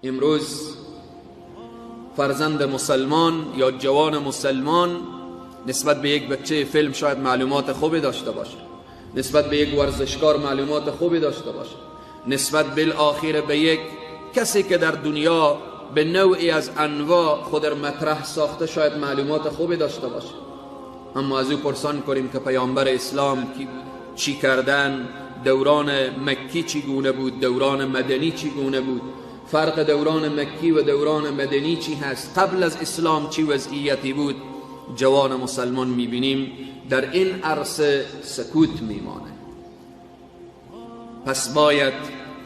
امروز فرزند مسلمان یا جوان مسلمان نسبت به یک بچه فیلم شاید معلومات خوبی داشته باشه، نسبت به یک ورزشکار معلومات خوبی داشته باشه، نسبت بالآخر به یک کسی که در دنیا به نوعی از انواع خود مطرح ساخته شاید معلومات خوبی داشته باشه. اما از او پرسان کنیم که پیامبر اسلام کی بود، چی کردن، دوران مکی چگونه بود، دوران مدنی چگونه بود، فرق دوران مکی و دوران مدنی چی هست، قبل از اسلام چی وضعیتی بود، جوان مسلمان میبینیم در این عرصه سکوت میمانه. پس باید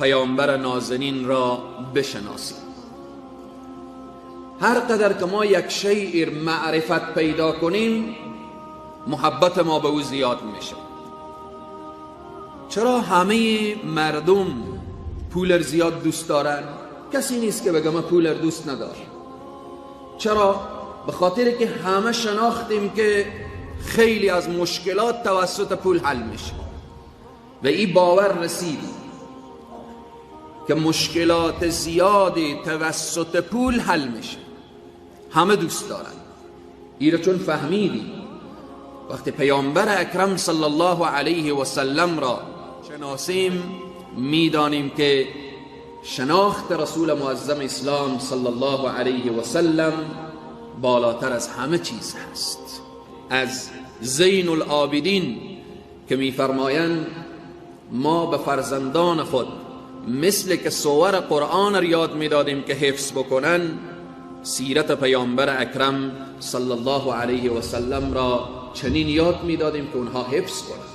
پیامبر نازنین را بشناسیم. هر قدر که ما یک شیء معرفت پیدا کنیم، محبت ما به او زیاد میشه. چرا همه مردم پول زیاد دوست دارن؟ کسی نیست که بگه من پول دوست ندارم. چرا؟ به خاطر که همه شناختیم که خیلی از مشکلات توسط پول حل میشه و این باور رسیدیم که مشکلات زیادی توسط پول حل میشه. همه دوست دارن این را، چون فهمیدیم وقتی پیامبر اکرم صلی الله علیه و سلم را شناسیم، میدانیم که شناخت رسول معظم اسلام صلی الله علیه و سلم بالاتر از همه چیز هست. از زین العابدین که میفرمایند ما به فرزندان خود مثل که سور قرآن را یاد میدادیم که حفظ بکنن، سیرت پیامبر اکرم صلی الله علیه و سلم را چنین یاد میدادیم که اونها حفظ کنند.